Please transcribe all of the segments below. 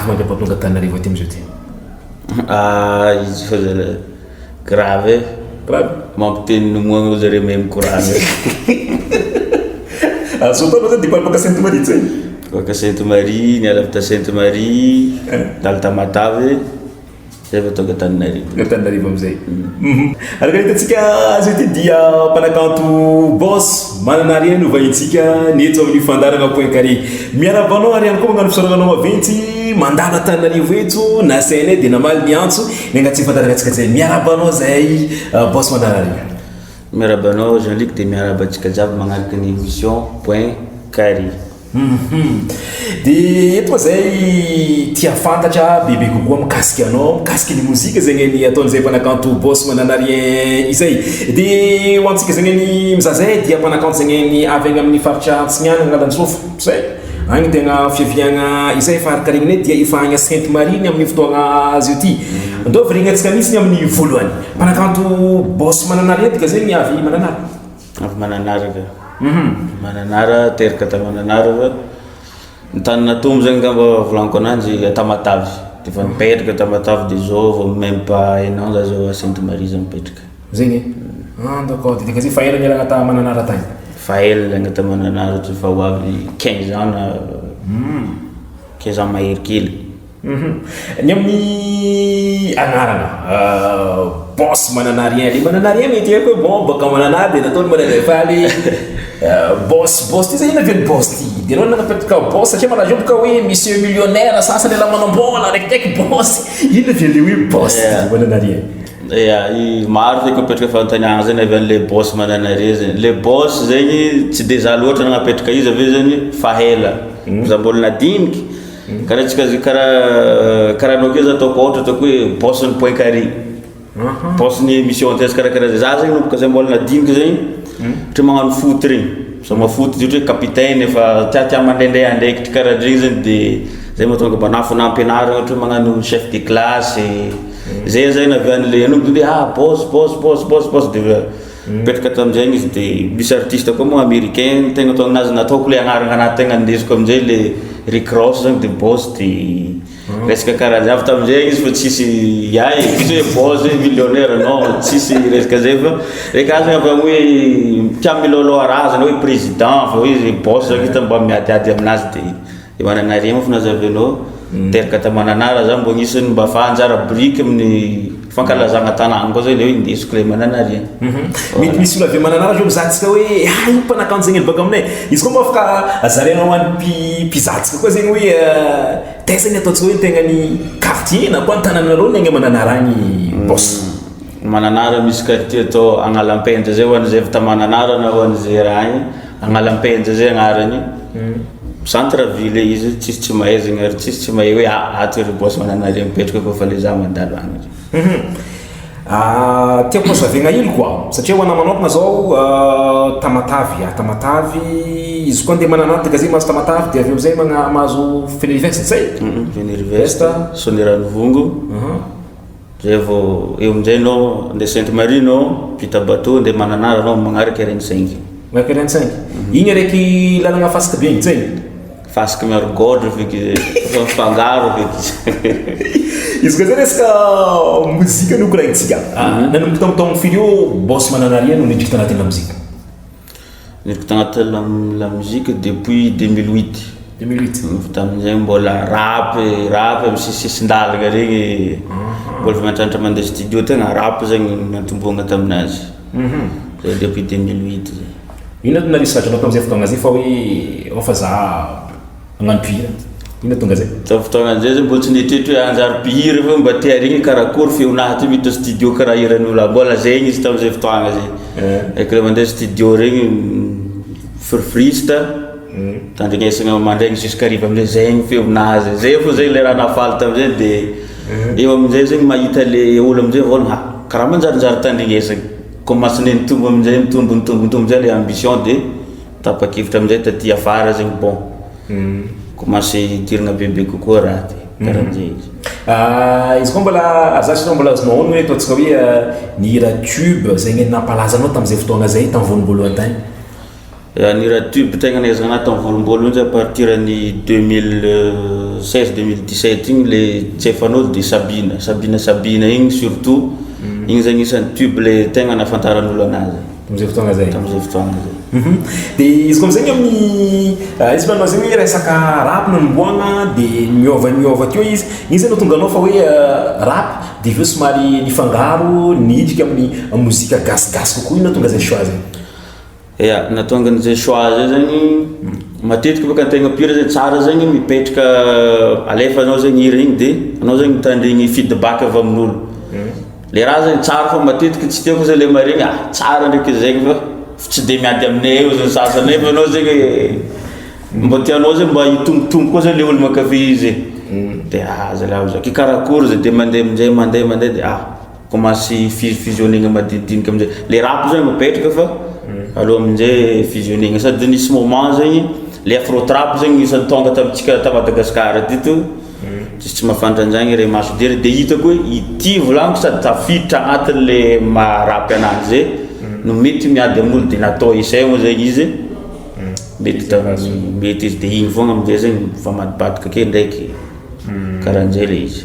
Tamatave mandrapatonga Antananarivo aty amizao ty. Ah izy fa zala grave e. Grave? Mampiteny ny moagna ozy zare mahay mikoragna. Azo atao aloha zany départ baka Sainte Marie zay. Baka Sainte Marie, niala avy ta Sainte Marie, nandalo Tamatave. Zay vao tonga Antananarivo. Tonga Antananarivo amizay. Araka ny hitantsika azy ity dia mpanakanto Boss manana harena no vahintsika ny eto amin'ny fandaharana Point Carré. Miarahaba anao ary ihany koa magnano fisaorana anao maventy mandalo Antananarivo eto nasainay dia namaly ny antso niangatsy fandaharana antsika zay. Miarahaba anao zahay Boss manana harena. Miarahaba anao Jean Luc dia miarahaba antsika jiaby magnaraka ny émission Point Carré. Dia eto moa zay tia fantatra bebe kokoa mikasika anao, mikasika ny mozika zegny ny ataon'izay mpanakanto Boss Mananarien izay. Dia ho antsika zegny ny mizaha zay dia mpanakanto zegny ny avy agny amin'ny faritra Antsinanana Analanjirofo zay. Agny tegna fiaviagna izay fa araka regninay dia efa agny Sainte Marie ny amin'ny fotoagna azy io ty. Ndao veregnantsika mihitsy ny amin'ny voalohany. Mpanakanto Boss Mananarien dika zegny avy Mananara. Avy Mananara ka. Mananara, teraka ta Mananara fa ny tany natombo zegny angamba volagniko ananjy a Tamatave, de efa nipetraka Tamatave de zao vao même pas un an za zao a Sainte Marie za mipetraka. Zegny e? Ah d'accord, de dika zay fa ela nialagna ta Mananara tagny? Fa ela nialagna ta Mananara ty fa ho avy 15 ans na 15 ans mahery kely. Ny amin'ny anarana, boss mananarien, le mananarien mety haiko hoe bon baka mananary dia nataony mananarien fa le boss boss ty zay inona avy ny boss ty? Dia anao nanapetaka boss satria malaza io boka hoe monsieur millionnaire sasany la manam-bola ndraikidraiky boss, inona avy le hoe boss ty mananarien? Ya, maro feky mipetraka fanontaniana zany avy an'le boss mananarien zany, le boss zegny tsy de za loatra nanapetraka izy avy eo zany fa ela, za mbola nadiniky. Karaha antsika zay karaha karaha anao keo zao ataoko ohatra ataoko hoe boss ny point carré. Boss ny émission test karakaraha zay. Za zegny nanomboka zay mbola nadinika zegny ohatra magnano foot regny. Zoma foot zay ohatra hoe capitaine efa tiatia mandraindray andraikitra karaha regny zegny de zay mahatonga mba nafana ampianarina ohatra hoe magnano chef de classe. Zay zay navian'le nanomboka hoe ah boss boss boss boss boss de Nipetraka tamin'izay izy de misy artiste koa moa américain tegna atao aminazy nataoko le agnarana anahy tegna andesiko amin'izay le Rick Ross zany de boss de resaka karaha zay avy tamin'izay izy fa tsisy ay tsisy hoe boss hoe millionnaire non tsisy resaka zay fa reka azy avy amin'ny hoe tia milôlôha raha zany hoe président fa hoe izy boss zany hita mba miadiady aminazy de I Mananarien moa fanazavenao, teraka ta Mananara za mbô agnisan'ny mba fa anjara biriky amin'ny fankalazagna tanàgna koa zay le hoe indesiko le Mananarien. Mety misy olona avy Mananara zao mizaha antsika hoe ah io mpanakanto zegny baka aminay. Izy koa moa afaka zaraina ho an'ny mpi- mpizaha antsika koa zegny hoe taiza ny ataontsika hoe tegna ny quartier na koa ny tanànanareo ny agny Mananara agny boss. Mananara misy quartier atao Agnalampenja zay ho an'izay avy ta Mananara na ho an'izay raha agny, Agnalampenja zay agnarany. Centre ville izy tsisy tsy mahay zegny ary tsisy tsy mahay hoe ah ato ry boss mananareo mipetraka koa fa le za mandalo agny. Tiako hazavaigna hely koa satria ho anah manokana zao Tamatave, ah Tamatave izy koa andeha mananataka zay mahazo Tamatave de avy eo amizay magna- mahazo Fenerive-Est zay? Fenerive-Est, Soanierana-Ivongo. Zay vao eo amin'izay anao andeha Sainte Marie anao, mpita bateau andeha Mananara anao magnaraka RN 5. Magnaraka RN 5. Igny araiky lalagna fasika be igny, zay? Fasika miaro gôdra feky izy, efa mifangaro feky izy. Izy koa zay resaka mozika no koragnitsika. Nanomboka tamin'ny taogno firy eo Boss Mananarien no niditra tanatin'ny lamozika? Niditra tagnaty lamozika depuis 2008. 2008. Tamin'izay mbola rap, rap amin'ny sisisin-dalana regny, mbola vao miantraantra mandeha studio tegna rap zegny niantombohana taminazy. Zay depuis 2008 zay. Inona no narisika anao tamin'izay fotoagna zay fa hoe ao fa za Hagnano mpihira. Inona tonga zay? Tamin'ny fotoagna zay zay mbola tsy nieritreritra hoe hanjary mpihira fa mba te haregny karakôry feonahy ty miditra studio karaha hiran'ny olo aby. Mbola zegny izy tamin'izay fotoagna zay. Like raha mandeha studio regny frifrista, tandrignesagna mandraigny jusqu'à hariva amizay zegny feonahy zay. Zay fô zay le raha nahafaly tamizay de eo amizay zegny mahita le olo amizay vôlagna ha karaha manjarinjary tandrignesagna. Commence nitombo amizay nitombo nitombo nitombo zay le ambition de Tapa-kevitra amin'izay taty afara zegny bon commence hidirana bebe kokoa raha ty karahan'zay izy. Izy koa mbola za sy mbola azonao honogno hoe ataontsika hoe ny hira tube zegny nampalaza anao tamin'izay fotoagna zay tamin'ny voalobolohany tagny. Ny raha tube tegna nahaizana anahy tamin'ny voaloham-boalohany zay à partir ny 2016, 2017 igny le tsy efanao de Sabina, Sabina Sabina igny surtout, igny zegny isan'ny tube le tegna nahafantaran'olo anazy. Tam'izay fotoagna zay. Tam'izay fotoagna zay. De izy koa amizay amin'ny izy manao zegny hoe resaka rap nanomboagna de miôva miôva teo izy, iny zany nahatonga anao fa hoe rap de avy eo somary nifangaro nidriky amin'ny mozika gasigasy kokoa, ino nahatonga zay choix zay? Ya, nahatonga an'izay choix zay zegny, matetiky bôka antegna mpihira zegny tsara zegny mipetraka alefanao zegny hira igny de anao zegny mitandregny feedback avy amin'olo. Le raha zegny tsara fa matetiky tsy tiako zay le maregny ah tsara ndraiky zegny fa tsy de miady aminay eo zany sasany nefa anao zegny mba tianao zegny mba hitombotombo koa zany le olo mankafy izy e. De ah zalahy zao, ke karakory zay de mandeha aminjay mandeha mandeha de ah Commence fusionnegna madinidinika amizay, le rap zany mipetraka fa aleo aminjay fusionnegna sady nisy moment zegny le afro trap zegny isan'ny tonga tamintsika ta Madagascar teto, tsisy tsy mahafantatra an'zany ray maso jery de hitako hoe ity volagniko sady tafiditra agnatin'le maha rap anazy zay no mety miady amin'olo de natao essai moa zegny izy mety tamin'ny mety izy de igny fogna amizay zegny mifamadibadika ake ndraiky karahan'zay le izy.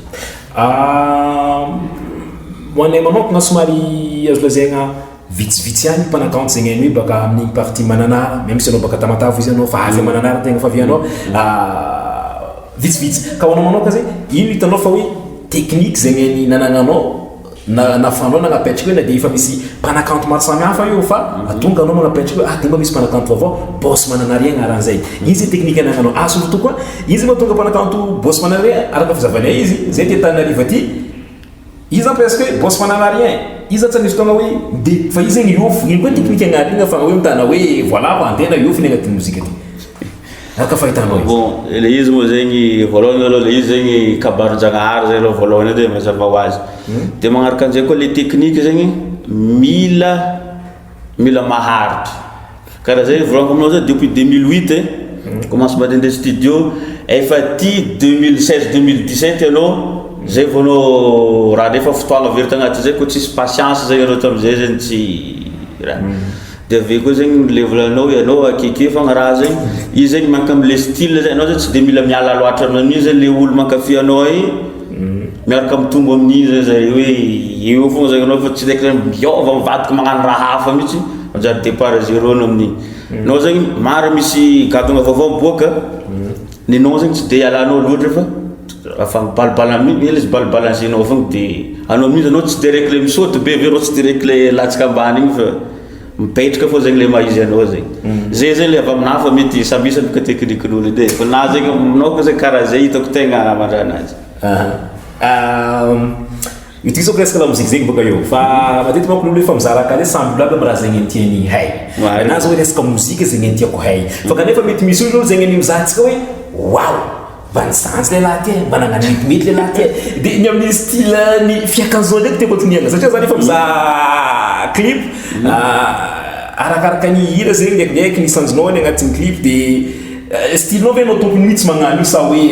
Ho anay manokana somary azo lazaigna vitsivitsy ihany mpanakanto zegny hainay hoe baka amin'igny partie Mananara, même si anao baka Tamatave izy anao fa avy à Mananara tegna favianao, vitsivitsy. Ka ho anao manokana zegny, ino hitanao fa hoe technique zegny hainy nanagnanao na nahafahanao nagnapetraka hoe na dia efa misy mpanakanto maro samihafa eo fa tonga anao magnapetraka hoe ah ty mba misy mpanakanto vaovao, Boss Mananara agnaran'izay. Ino zay technique anagnanao? Ah surtout koa Izy moa tonga mpanakanto boss mananarien araka fizavanay izy zay ty Antananarivo aty izy zany presque hoe boss mananarien izy zany tsy nisy fotoagna hoe de fa izy zegny hiofo ino koa technique agnarina fa hoe mitana hoe voilà fa andeha na hiofo ny agnatin'ny mozika ty araka fahitanao izy. Bon le izy moa zegny voalohany aloha le izy zegny kabarin-jagnahary zay aloha voalohany de mazava ho azy de magnaraka an'izay koa le technique zegny mila mila maharitra Karaha zay volagniko aminao zay depuis 2008 e, commence mandehandeha studio, efa ty 2016 2017 ianao zay vao anao raha nefa fotoagna very tagnaty zay koa tsisy patience zay anao tamizay zegny tsy raha. De avy eo koa zegny le volanao ianao akeke fogna raha zegny, izy zegny manka amle style zay anao zany tsy de mila miala loatra amin'io zany le olo mankafy anao igny miaraka mitombo amin'igny zany zareo hoe eo fogna zany anao fa tsy raiky zany miôva mivadika magnano raha hafa mihitsy. Manjary départ à zéro anao amin'igny. Anao zegny maro misy gadona vaovao miboaka, nenao zegny tsy de ialanao loatra fa afa mibalibala ela izy balibalancenao fogna de anao amin'igny anao tsy de raiky le misaoty be avy eo anao tsy de raiky le latsaka ambany igny fa mipetraka fô zegny le maha izy anao zegny. Zay zegny le avy aminahy fa mety samby isany bôka teknikin'olo edy e, fa na zegny aminao koa zegny karaha zay hitako tegna mandray anazy. Io ty zao presque lamoziky zegny bôka eo fa matetiky manko ny olo efa mizara kale samby olo aby am raha zegny tiany hay. Ninahy zao hoe resaka mozika zegny tiako hay fa kanefa mety misy olo zegny ny mizaha antsika hoe waouh mba nisanjy lehilahy ty e, mba nagnano metimety lehilahy ty e, de ny amin'ny style ny fiakanjoany ndraiky tiako antonihana satria za nefa mizaha clip arakaraka ny hira zegny ndraikindraiky ny sanjinao any agnatin'ny clip de style-nao ve anao tompony mihitsy magnano io sa hoe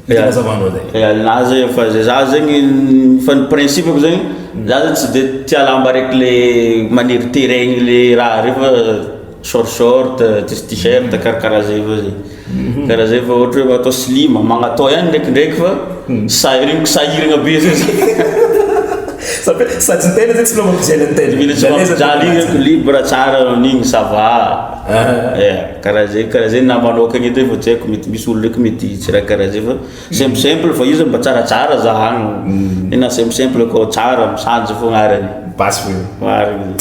Mety anazavanao zay. Ya, na zay fa zay za zegny fa ny principe-ko zegny za zany tsy de tia lamba araiky le maneriteregny le raha reo fa short short, tsisy t-shirt karakaraha zay avao zay. Karaha zay fa ohatra hoe atao slim, magnatao ihany ndraikindraiky fa sahirigny sahiragna be zay za. Sady ny tena zay tsy mila mampijaly ny tena. Mila tsy mampijaly igny libre tsara amin'igny ça va. Ya, karaha zay, karaha zay na manokagna edy fa tsy haiko mety misy olo ndraiky mety tsy raha karaha zay fa simple simple fa izy mba tsaratsara zahagna, ina simple simple kô tsara misanjy fogna arany. Basy fo io. Marigny.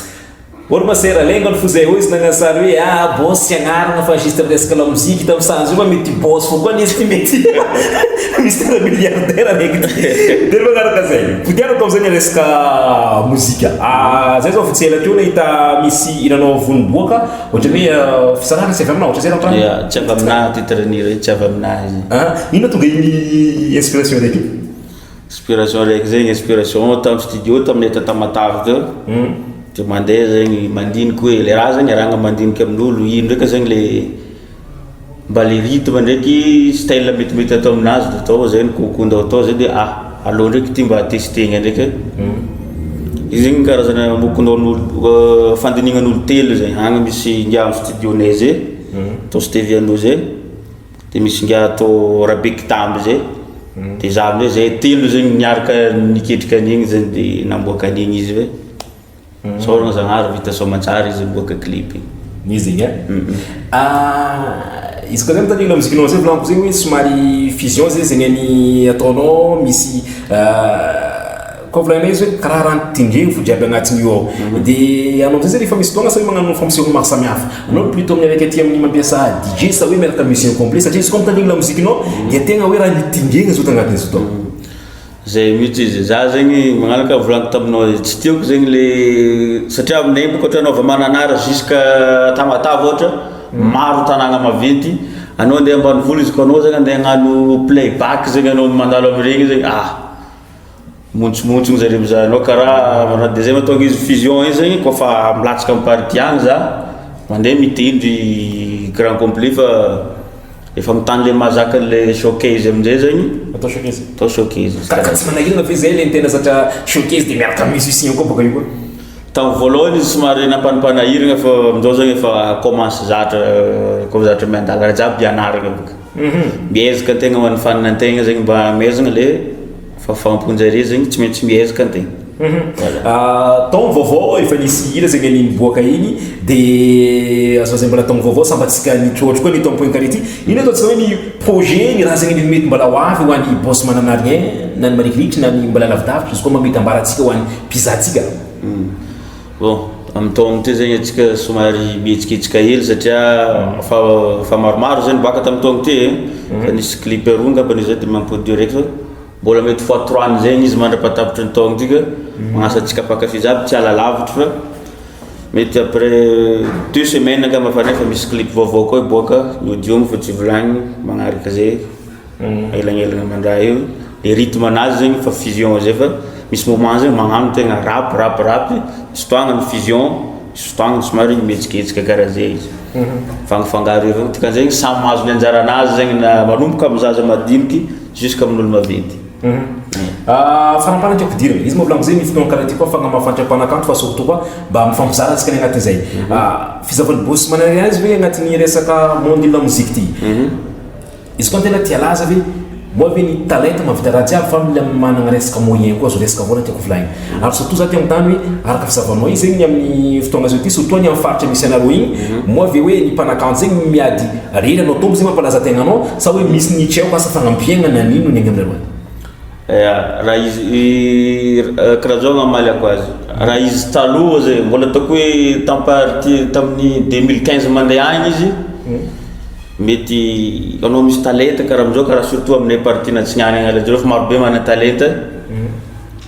Olo masera lengany fo zay hoy izy nagnano sary hoe ah boss tsy agnarana fa juste miresaka lamoziky hita misanjy io fa mety boss fo koa anie izy ty mety Mister milliardaire raiky ty de magnaraka zay podianako amizay ny resaka mozika ah zay zao vao tsy ela teo nahita misy hiranao vonoboaka ohatran'ny hoe fisarahana tsy avy aminao ohatra zay raha Ya, tsy avy aminahy titre ny hira io, tsy avy aminahy izy. Ah, inona tonga iny inspiration raiky iny? Inspiration raiky zegny, inspiration tamin'ny studio taminay ta Tamatave teo, de mandeha zegny mandiniky hoe le raha zegny iarahana mandiniky amin'olo, ino ndraika zegny le mba le rythme ndraiky style metimety atao aminazy de atao zay ny kokoa ndao atao zay de ah aleo ndraiky ty mba testena ndraiky e. Izy zegny karazana mokon'olo fandinignan'olo telo zegny, agny misy ingahy amin'ny studio-nay zay, atao Steviano zay, de misy ingahy atao Rabekitamby zay, de za amizay, zahay telo zegny niaraka niketrika an'igny zegny de namboaka an'igny izy hoe Isaoragna Zagnahary vita soamantsara izy niboaka clip igny. Izy igny a? Izy koa zay mitandregny lamozikinao zay volaniko zegny hoe somary fusion zay zegny ny ataonao misy koa volaninay izy hoe karaha raha nitendregny fo jiaby agnatin'io ao. De anao amizay zay rehefa misy fotoagna sa hoe magnano fampisehoana maro samihafa, anao plutôt miaraka aty amin'ny mampiasa DJ sa hoe miaraka musicien complet satria izy koa mitandregny lamozikinao dia tegna hoe raha nitendregna zao tagnatin'izy tao. Zay mihitsy izy, za zegny magnano ka volaniko taminao tsy tiako zegny le satria aminay bôka ohatra anao avy Mananara jusqu'à Tamatave ohatra maro tanàgna maventy, anao andeha ambanivolo izy koa anao zegny andeha hagnano play back zegny anao mandalo amin'iregny zegny ah montsimontsiny zare mizaha anao karaha manao de zay mahatonga izy fusion io zegny kôfa milatsaka amin'ny partie agny za mandeha mitendry grand complet fa Efa mitany le mahazaka le showcase amizay zegny. Atao showcase. Atao showcase. Ka tsy manahirana ve zay le tena satria showcase de miaraka musicien koa bôka io koa. Tamin'ny voalohany izy somary nampanimpanahirana fa amizao zegny efa commence zatra koa zatra miandalana raha jiaby ianarana bôka. Miezaka antegna manifanina antegna zegny mba hamehezana le fahafaham-ponjare zegny tsy maintsy miezaka antegna. Taogno vaovao efa nisy hira zegny ny niboaka igny de azo lazaina mbola taogno vaovao sambatsika nitroatro koa ny taogno point carré ty. Ino ataontsika hoe ny projet ny raha zegny mety mbola ho avy ho an'i Boss Mananarien na ny Marikirikitra na ny mbola lavidavitra izy koa mba mety ambarantsika ho an'ny mpizaha-tsika. Bon, amin'ny taogno ty zegny antsika somary mihetsiketsika hely satria fa fa maromaro zegny niboaka tamin'ny taogno ty e, fa nisy clip roa angambany zay de mampody araiky fa Mbola mety fois trois an'izay izy mandra-pahatapitry ny taogno ty ka magnasa antsika mpankafy jiaby tsy hiala lavitra fa mety après deux semaines angamba fa nefa misy clip vaovao koa hiboaka ny audio moa fa tsy volagniny magnaraka zay elagnelagna aman-draha io le rythme anazy zegny fa fusion zay fa misy moment zegny magnano tegna rap rap rap misy fotoagna ny fusion misy fotoagna somary mihetsiketsika karaha zay izy mifangafangaro eo avao dikan'izegny samy mahazo ny anjaranazy zegny na manomboka amin'ny zaza madiniky Jusqu'à amin'olo maventy. Faramparany tiako idirana, izy moa volaniko zay ny fotoana karaha ty koa afahagna mahafantatra mpanakanto fa surtout koa mba mifampizara antsika any agnatin'izay. Fizavan'i Boss manarina azy ve agnatin'ny resaka monde la musique ty? Izy koa tena tia laza ve? Moa ve ny talenta mahavita raha jiaby fa mila managna resaka moyen koa zao resaka vôla tiako volagnina. Ary surtout za te hanontany hoe araka fizavanao izy zegny ny amin'ny fotoagna zao ty surtout any amin'ny faritra misy anareo igny moa ve hoe ny mpanakanto zegny miady rery anao tompo zegny mampalaza tegnanao sa hoe misy ny tsy haiko asa fagnampiagna na nino ny agny aminareo agny? Ya, raha izy karaha zao gn'amaliako azy, raha izy taloha zay mbola ataoko hoe tam-partie tamin'ny 2015 mandeha agny izy, mety anao misy talenta karaha amizao karaha surtout aminay partie n'Atsinanana Analanjirofo fa maro be mana talenta,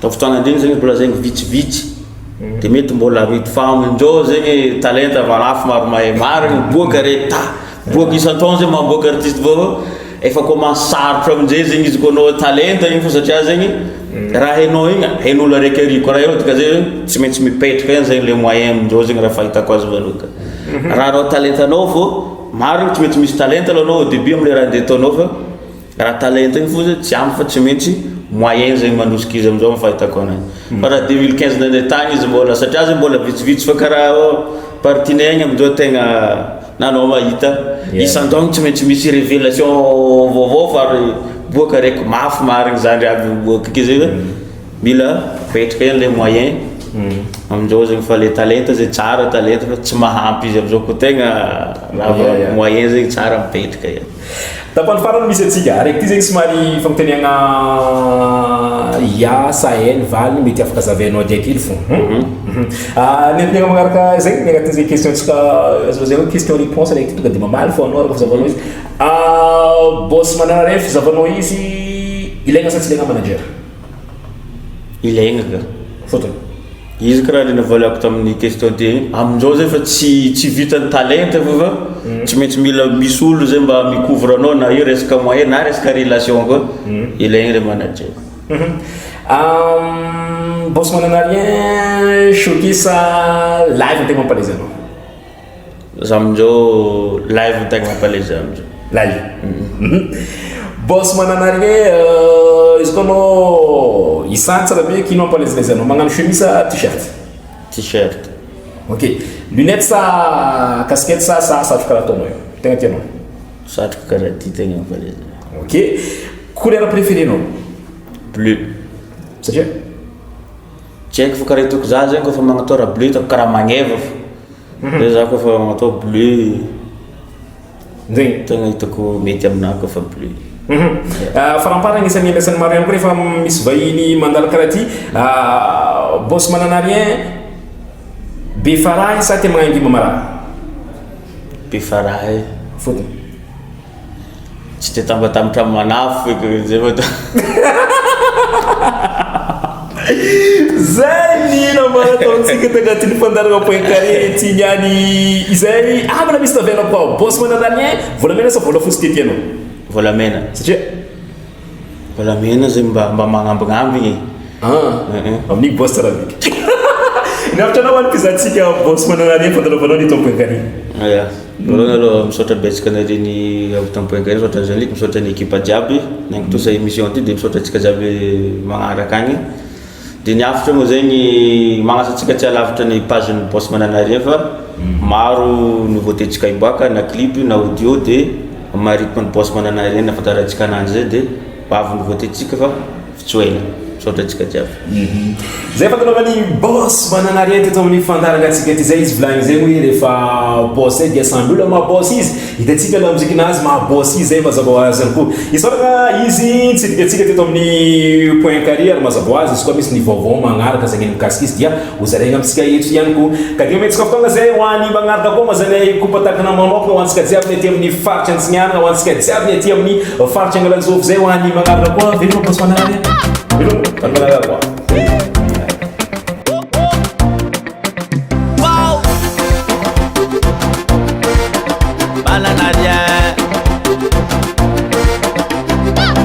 Tamin'ny fotoagna ndregny zegny mbola zegny vitsivitsy de mety mbola mety fa aminjao zegny talenta marafy maro mahay marigny miboaka re ta miboaka isan-taogno zegny mamboaka artiste vaovao efa commence sarotra aminjay zegny izy koa anao talenta igny fô satria zegny raha hainao igny hain'olo araiky ary koa raha eo dika zay tsy maintsy mipetraka ihany zegny le moyen aminjao zegny raha fahitako azy manoka raha anao talentanao fô marigny tsy maintsy misy talenta aloha anao au début amle raha andeha ataonao fa Raha talenta iny fotsiny tsy ampy fa tsy maintsy moyen zegny manosika izy amizao ny fahitako anazy. Fa raha 2015 nandeha tagny izy mbola satria zay mbola vitsivitsy fa karaha partie-nay agny amizao tegna na anao mahita isan-taogno tsy maintsy misy révélation vaovao fa ary boaka araiky mafy marigny zandry aby miboaka ake zay hoe mila mipetraka ihany le moyen amizao zegny fa le talenta zay tsara talenta fa tsy mahampy izy amizao koa tegna raha moyen zegny tsara mipetraka ihany. Tapany farany misy antsika. Araiky ity zegny somary fagnontaniagna ya sa eny valiny mety afaka azavainao ndraiky hely fô. Ny antoniagna magnaraka zegny ny agnatin'izay question tsika azo lazaina hoe question réponse araiky ity tonga de mamaly fô anao araka fizavanao izy. Boss manaref fizavanao izy ilaigna sa tsy ilaigna manager? Ilaigna ka. Fôtony? Izy karaha le navaliako tamin'ny question teo igny, amin'izao zay fa tsy tsy vitan'ny talenta fa fa tsy maintsy mila misy olo zay mba mi-couvre anao na io resaka moyen na resaka relation koa, ilaigna le manager. Boss Mananarien, choqué sa live no tegna mampalaizy anao? Za amin'izao live no tegna mampalaizy za amin'izao. Live. Boss Mananarien, Izy koa anao isan'ny tsara be kino mampalezilaizy anao magnano chemise sa t-shirt? T-shirt. Ok. Lunette sa casquette sa sa satroka karaha ataonao io? Tegna tianao? Satroka karaha ty tegna mampalaizy. Ok. Couleur préférée-nao? Bleu. Satria? Tsy haiko fa karaha hitako za zegny kôfa magnatao raha bleu hitako karaha magneva fô. Zay za kôfa magnatao bleu Zegny. tegna hitako mety aminahy kôfa bleu. Faramparany agnisan'ny andraisan'ny maro ihany koa rehefa misy vahiny mandalo karaha ty, Boss Mananarien, Befarahy sa tia magnangy Mamaraha? Befarahy. Fôtony? Tsy tia tambatambatra amin'ny manafo feky zay vao Zay ny namana ataontsika tagnatin'ny fandaharana Point Carré ty niany izay. Ah mbola misy tavela koa. Boss Mananarien, volamena sa volafotsy tiatianao? Volamena. Satria? Volamena zay mba mba magnambignambigny e. Ah, amin'igny boss tsara bika. Ny hafatra anao ho an'ny mpizahantsika Boss Mananarien fandalovanao ny Point Carré. Ya. Voalohany aloha misaotra betsaka anareo ny avy tamin'ny Point Carré, misaotra an'i Jean-Luc, misaotra ny ekipa jiaby nagnatosa émission ty dia misaotra antsika jiaby magnaraka agny. Dia ny hafatra moa zegny magnasa antsika tsy halavitra ny page-n'ny Boss Mananarien fa maro nouveauté ntsika hiboaka na clip na audio dia amin'ny maha rythme-n'ny Boss Mananarien ny ahafantarantsika ananjy zay dia ho avy nouveauté ntsika fa tsy ho ela. Misaotra antsika jiaby. Zay fantanaovan'i Boss Mananarien teto amin'ny fandaharana antsika ty zay izy volagny zay hoe rehefa boss zay dia samby olona maha boss izy hitantsika lamozikinazy maha boss izy zay mazava ho azy ihany koa isaorana izy nitsidika antsika teto amin'ny Point Carré ary mazava ho azy izy koa misy ny vaovao magnaraka zay mikasika izy dia ho zaraigna amintsika eto ihany koa ka dia omentsika fotoagna zay ho an'ny magnaraka koa mazanay kopatakana manokana ho antsika jiaby ny aty amin'ny faritra Antsinanana ho antsika jiaby ny aty amin'ny faritra Analanjirofo zay ho an'ny magnaraka koa veloma Boss Mananarien veloma ho an'ny magnaraka koa.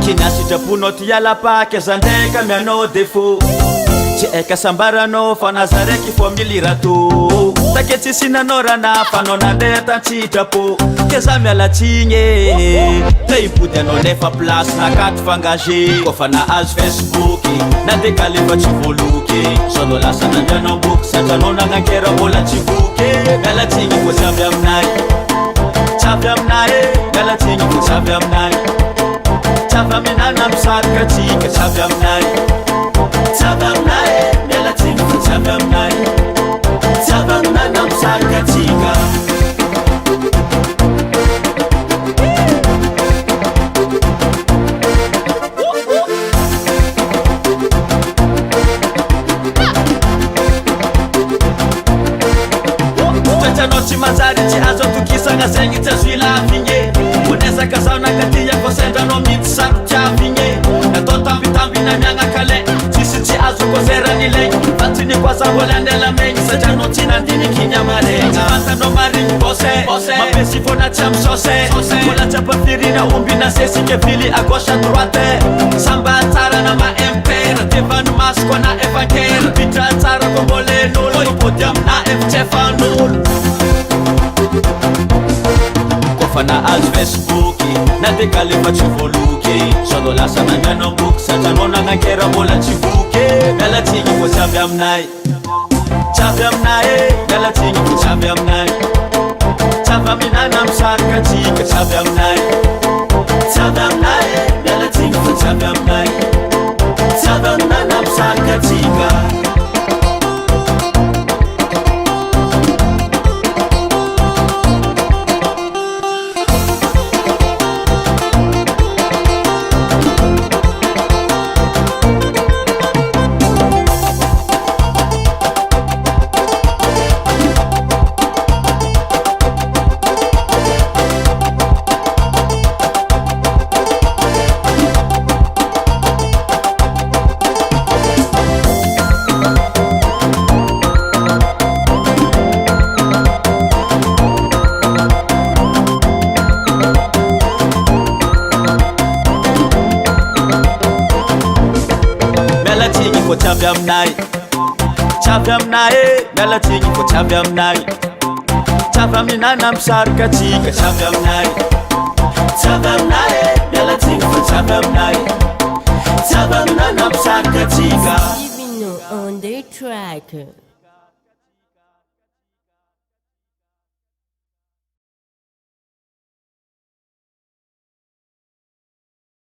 Kina sitraponao ty alapaka za ndraiky amianao défaut Tsy haiko asambaranao fa na za raiky fô mily rato Take tsisy nanao raha nafanao nandeha tan-tsitrapo Ke za miala tsigny e Te hipody anao nefa place nakaty fa engagé Kôfa nahazo facebook na dekale fa tsy voaloky Sao anao lasa nandeha boky satria anao nagnankera mbola tsy voky Miala tsigny fô tsy avy aminay Tsy avy aminay e Miala tsigny fô tsy avy aminay Tsy avy aminay na misarika antsika Tsy avy aminay Tsy avy aminay e Miala tsigny fô tsy avy aminay Tsy avy aminay na misarika antsika. Toetranao tsy manjary tsy azo atokisagna zegny tsy azo ilavigny e Mbô niezaka zaho nankatia fô sendra anao mihitsy saro-tiavigny e Natao tambitamby namiagna kale tsisy tsy azoko zay raha nilaigny Fa tsy nikoa mbola niala maigny satria anao tsy nandiniky ny hamaregna Tsy fantanao marigny boss e Mampiasy fôna tsy amy sauce e Mbola tsy ampafirina omby nasesika vily à gauche à droite e Samba tsara na ma MPR Defa ny masoko na efa kera Vitra tsara ko mbola en'olo Mipody amina efa tsy efan'olo Kôfa nahazo Facebook Na dekale fa tsy voaloky Sao anao lasa nandeha boky Satria anao nagnankera mbola tsy voky Miala tsigny fô tsy avy aminay Tsy avy aminay e Miala tsigny fô tsy avy aminay Tsy avy aminay na misarika antsika Tsy avy aminay Tsy avy aminay e Miala tsigny fô tsy avy aminay Tsy avy aminay na misarika antsika. Miala tsigny fô tsy avy aminay Tsy avy aminay e Miala tsigny fô tsy avy aminay Tsy avy aminay na misarika antsika Tsy avy aminay Tsy avy aminay e Miala tsigny fô tsy avy aminay Tsy avy. atsika. Divino on the track.